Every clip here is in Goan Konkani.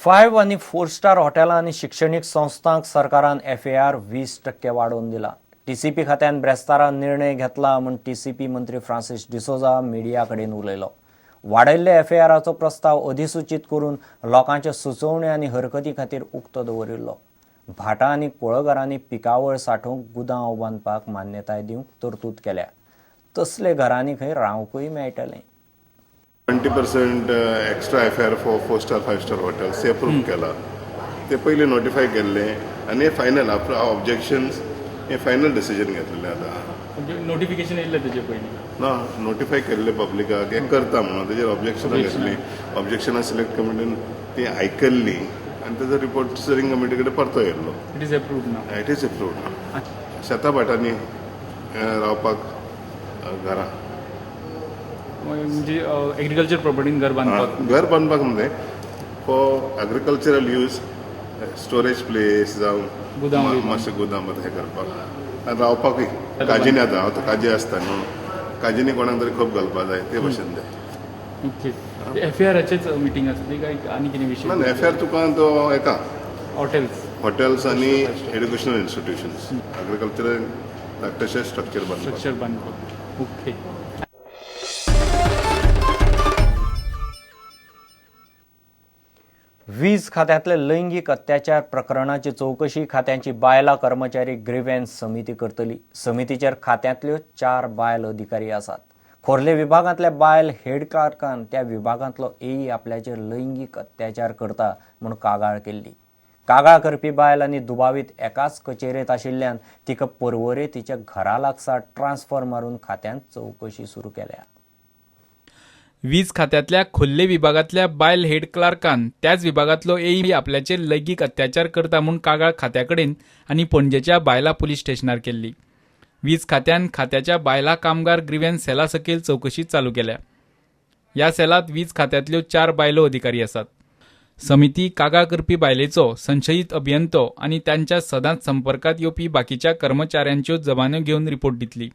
5 आनी 4 स्टार हॉटेलां आनी शिक्षणीक संस्थांक सरकारान FAR 20% वाडोवन दिला. TCP खात्यान ब्रेस्तारा निर्णय घेतला म्हूण TCP मंत्री फ्रांसीस डिसोजा मिडिया कडेन उलयलो. वाडयल्ले FARचो प्रस्ताव अधिसूचीत करून लोकांच्या सुचोवण्यो आनी हरकती खातीर उक्तो दवरिल्लो. भाटां आनी कुळगरांनी पिकावळ सांठोवंक गुदांव बांदपाक मान्यताय दिवंक तरतूद केल्या. तसले घरांनी खंय रावंकूय मेळटलें. 20% extra FAR for 4-star 5-star hotels ते अप्रूव केला. ते पयलीं नोटिफाय केल्ले आनी फायनल आफ्टर ऑब्जेक्शन्स हे फायनल डिसिजन घेतलेले आतां. नोटिफिकेशन येयल्लें तेजे पयलीं? ना, नोटिफाय केल्ले पब्लिकाक हें करता म्हणून. तेजेर ऑब्जेक्शनां घेतलीं, ऑब्जेक्शनां सिलेक्ट कमिटीन ती आयकल्ली आनी तेजो रिपोर्ट स्टिअरींग कमिटी कडेन परतो येयल्लो. It is approved now? It is approved. शेता भाटांनी रावपाक घरां. म्हणजे एग्रीकल्चर प्रॉपर्टीन घर बांदपाक? घर बांदपाक न्हय, for agricultural use, storage place जावं गुदाम बी. मातशें गुदाम हें करपाक आनी रावपाकूय. काजीनी आतां आतां काजी आसता न्हू, काजीनी कोणाक तरी खोप घालपा जाय ते भशेन ते. ओके, एफएआराचेच मिटींग आसली काय आनी कितें विशय? ना, एफआर तुका तो येता. हॉटेल्स. हॉटेल्स आनी एड्युकेशनल इन्स्टिट्युशन्स, एग्रीकल्चरल धाकटेशें स्ट्रक्चर बांदपाक. स्ट्रक्चर बांदपाक, ओके. वीज खात्यांतले लैंगीक अत्याचार प्रकरणाची चवकशी खात्याची बायलां कर्मचारी ग्रिव्हन्स समिती करतली. समितीचेर खात्यांतल्यो 4 बायल अधिकारी आसात. खोर्ले विभागांतल्या बायल हेड क्लार्कान त्या विभागांतलो एई आपल्याचेर लैंगीक अत्याचार करता म्हूण कागाळ केल्ली. कागाळ करपी बायल आनी दुबावीत एकाच कचेरेंत आशिल्ल्यान तिका पर्वरे तिच्या घरा लागसार ट्रान्सफर मारून खात्यान चवकशी सुरू केल्या. वीज खात्यांतल्या खोर्ले विभागांतल्या बायल हेड क्लार्कान त्याच विभागांतलो एई आपल्याचेर लैंगीक अत्याचार करता म्हूण कागाळ खात्या कडेन आनी पणजेच्या बायला पुलीस स्टेशनार केल्ली. वीज खात्यान खात्याच्या बायला कामगार ग्रिव्हन्स सेला सकयल चवकशी चालू केल्या. ह्या सेलांत वीज खात्यांतल्यो 4 बायलो अधिकारी आसात. समिती कागाळ करपी बायलेचो संशयीत अभियंतो आनी तांच्या सदांच संपर्कांत येवपी बाकीच्या कर्मचाऱ्यांच्यो जबान्यो घेवन रिपोर्ट दितली.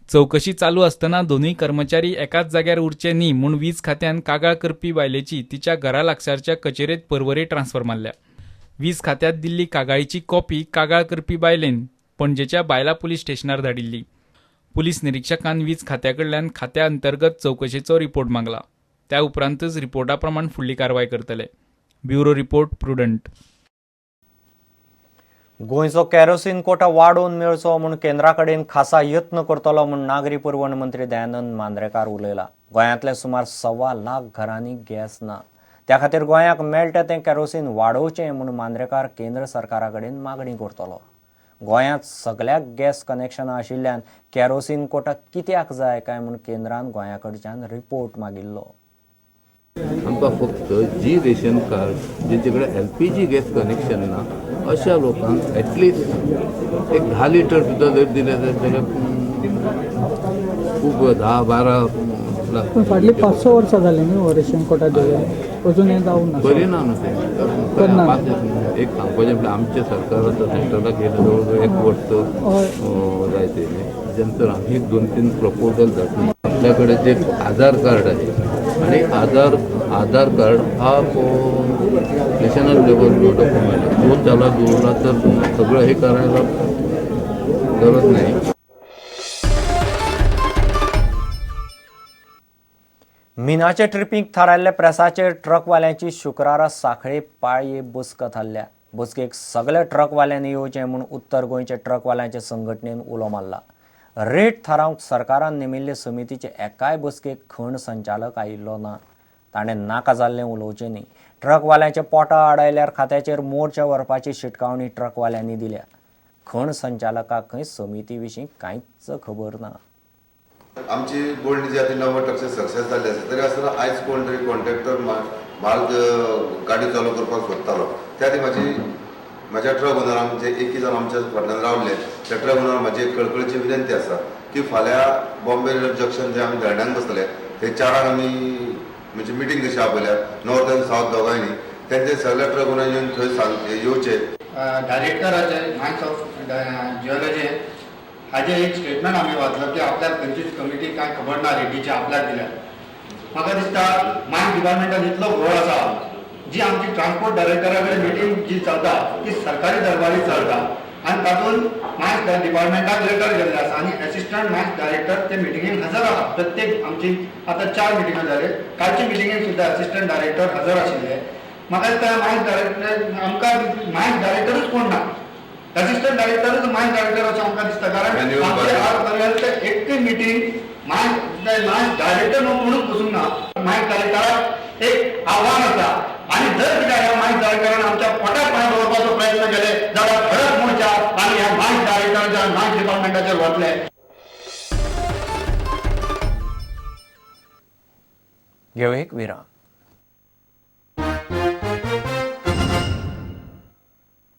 चवकशी चालू आसतना दोनूय कर्मचारी एकाच जाग्यार उरचे न्ही म्हूण वीज खात्यान कागाळ करपी बायलेची तिच्या घरा लागसारच्या कचेरेंत पर्वरे ट्रान्सफर मारल्या. वीज खात्यांत दिल्ली कागाळीची कॉपी कागाळ करपी बायलेन पणजेच्या बायला पुलीस स्टेशनार धाडिल्ली. पुलीस निरिक्षकान वीज खात्या कडल्यान खात्या अंतर्गत चवकशेचो रिपोर्ट मागला. त्या उपरांतच रिपोर्टा प्रमाण फुडली कारवाय करतले. Bureau report, Prudent. गोंयचो कॅरोसीन कोटा वाडोवन मेळचो म्हूण केंद्रा कडेन खासा यत्न करतलो म्हूण नागरी पुरवण मंत्री दयानंद मांद्रेकार उलयला. गोंयांतल्या सुमार 1.25 लाख घरांनी गॅस ना, त्या खातीर गोंयाक मेळटा तें कॅरोसीन वाडोवचें म्हूण मांद्रेकार केंद्र सरकारा कडेन मागणी करतलो. गोंयांत सगल्याक गॅस कनेक्शनां आशिल्ल्यान कॅरोसीन कोटा कित्याक जाय काय म्हूण केंद्रान गोंया कडच्यान रिपोर्ट मागिल्लो. आमकां फक्त जी रेशन कार्ड जेचे कडेन LPG gas connection ना अशा लोकांक एटलिस्ट एक 10 लिटर सुद्दां जर दिलें जाल्यार खूब 10-12 लाख. पण फाटलीं 5-6 वर्सां जालीं न्ही हो रेशन कोटा दिले, अजून हें जावंक ना. करिना न्हू तें. करना. एक सांगपाचें म्हळ्यार आमच्या सरकार आतां सेंट्रलाक गेलें जवळ जवळ 1 वर्स जायत येयलें. तेच्या नंतर आमी 2-3 प्रपोजल धाडले. आपल्याकडे जे आधार कार्ड आहे आणि आधार आधार कार्ड हा नॅशनल लेवल डॉक्युमेंट आहे, तो त्याला जोडला तर सगळं हे करायला गरज नाही. मिनाचे ट्रिपींक थारायल्ल्या प्रेसाचेर ट्रकवाल्यांची शुक्रारा सांखळे पाळये बसका थारल्या. बसकेक सगल्या ट्रकवाल्यांनी येवचें म्हूण उत्तर गोंयच्या ट्रकवाल्यांचे संघटनेन उलो मारला. रेट थारावंक सरकारान नेमिल्ले समितीचे एकाय बसकेक खण संचालक आयिल्लो ना. ताणें नाका जाल्लें उलोवचें न्ही. ट्रकवाल्यांच्या पोटा आडायल्यार खात्याचेर मोर्चा व्हरपाची शिटकावणी ट्रकवाल्यांनी दिल्या. खण संचालकाक खंय समिती विशीं कांयच खबर ना. आमची बोलणी जी आसा ती 90% सक्सेस जाल्ली आसा. तरी आसतना आयज कोण तरी कॉन्ट्रॅक्टर माल गाडी चालू करपाक सोदतालो. त्या खातीर म्हाज्या ट्रक ओनरांक जे एकी जावन आमच्या फाटल्यान रावले त्या ट्रक ओनरांक म्हाजी एक कळकळीची विनंती आसा की फाल्यां बॉम्बे जंक्शन जे आमी धरण्यांक बसतले ते 4 आमी म्हणजे मिटींग कशी आपयल्या नॉर्थ आनी सावथ दोगांयनी, तेंचे सगळे ट्रक ओनर येवन थंय सांग येवचे. डायरेक्टराचे मायन्स ऑफ जिओलॉजी हाजें एक स्टेटमेंट आमी वाचलो की आपल्याक खंयचीच कमिटी कांय खबर ना रेटीची आपल्याक दिल्या. म्हाका दिसता मायन्स डिपार्टमेंटान इतलो घोळ आसा. जी आमची ट्रान्सपोर्ट डायरेक्टरा कडेन मिटींग जी चलता ती सरकारी दरबारी चलता आनी तातूंत मायन्स डिपार्टमेंटाक लेटर गेल्ले आसा आनी एसिस्टंट मायन्स डायरेक्टर ते मिटिंगेक हजर आहा. प्रत्येक आमची आतां 4 मिटिंगां जाल्यो, कालच्या मिटिंगेक सुद्दां एसिस्टंट डायरेक्टर हजर आशिल्ले. म्हाका दिसता मायन्स डायरेक्टर आमकां मायन्स डायरेक्टरूच कोण ना, एसिस्टंट डायरेक्टरूच मायन्स डायरेक्टर अशें आमकां दिसता. कारण Manual आमचे budget. आज पर्यंत एकूय मिटींग मायन्स डायरेक्टर म्हणून कोणूच बसूंक ना. मायन्स डायरेक्टराक एक आव्हान आसा आनी जर कित्याक ह्या मायन्स डायरेक्टरान आमच्या पोटाक पांय दवरपाचो प्रयत्न केले जाल्यार खडक मोर्चा आनी ह्या मायन्स डायरेक्टराच्या मायन्स डिपार्टमेंटाचेर वतले. घेवया एक विराम.